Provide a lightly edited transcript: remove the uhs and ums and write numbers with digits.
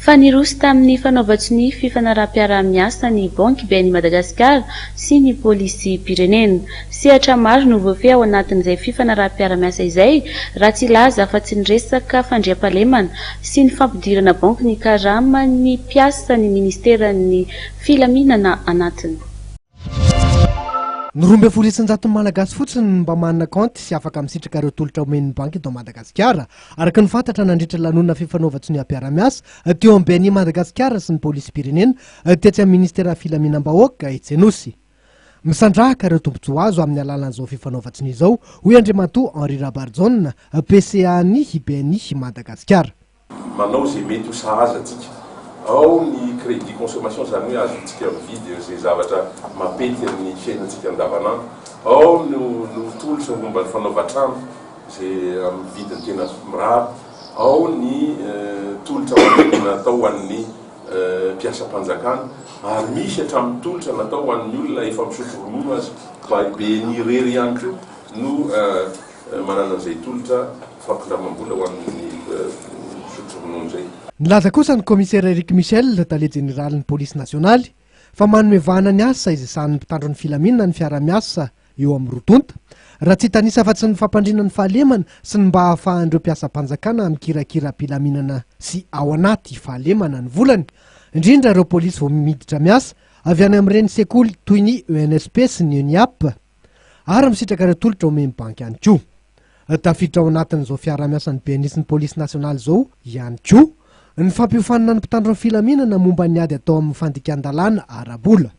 Fa niroso tamin'ny fanaovan-tsonia fifanaraham-piaraha-miasa ny Banky BNI Madagasikara sy ny Polisim-pirenena. Sehatra maro no voafehy ao anatin'izay fifanaraham-piarahamiasa izay raha tsy hilaza afa-tsy ny resaka fandriampahalemana sy ny fampidirana banky ny karaman'ny mpiasan'ny ministeran'ny filaminana anatiny. Ny 12% Malagasy fotsiny no mba manana kaonty sy afaka misitraka ireo tolotra omen'ny banky eto Madagasikara, araka ny fantatra nandritra ny lanonana fifanaovan-tsoniam-piarahamiasa teo amin'ny BNI Madagasikara sy ny Polisim-pirenena tetsy amin'ny Ministeran'ny Filaminam-bahoaka etsy Anosy. Misandrahaka ireo tombontsoa azo amin'ny alalan'izao fifanaovan-tsonia izao, hoy Andriamatoa Henri Rabarijaona, PCA-n'ny BNI Madagasikara. Manao izay mety ho sahaza antsika. Ao ny crédit consommation, izany hoe azontsika mividy izay zavatra mampety amin'ny fiainantsika andavanandro. Ao no no tolotra momba ny fanaovan-trano izay amin'ny vidiny tena mirary. Ao ny tolotra manokana natao ho an'ny mpiasam-panjakana ary misy hatramin'ny tolotra natao ho an'ny olona efa misotro ronono aza. Mba BNI irery ihany koa no Manana an'izay tolotra fampindramam-bola ho an'ny mpisotro ronono izay. Nilaza kosa ny kaomisera Eric Michel, tale jeneralin'ny polisy nasionaly, fa manome vahana ny asa izay sahanin'ny mpitandro ny filaminana ny fiaraha-miasa eo amin'ny roa tonta, raha tsy hitanisa afa-tsy ny fampandriana ny fahalemana sy ny mba hahafahan'ireo mpiasam-panjakana mikirakira am-pilaminana sy ao anaty fahalemana ny volany, indrindra ireo polisy vao miditra miasa avy any amin'ireny sekoly toy ny ENSP sy ny ENIAP. ary misitraka ireo tolotra omen'ny banky ihany koa. Tafiditra ao anatin'izao fiaraha-miasan'ny BNI sy ny Polisy nasionaly izao ihany koa ny fampiofanana ny mpitandro ny filaminana momba ny ady atao amin'ny fandikan-dalàna ara-bola.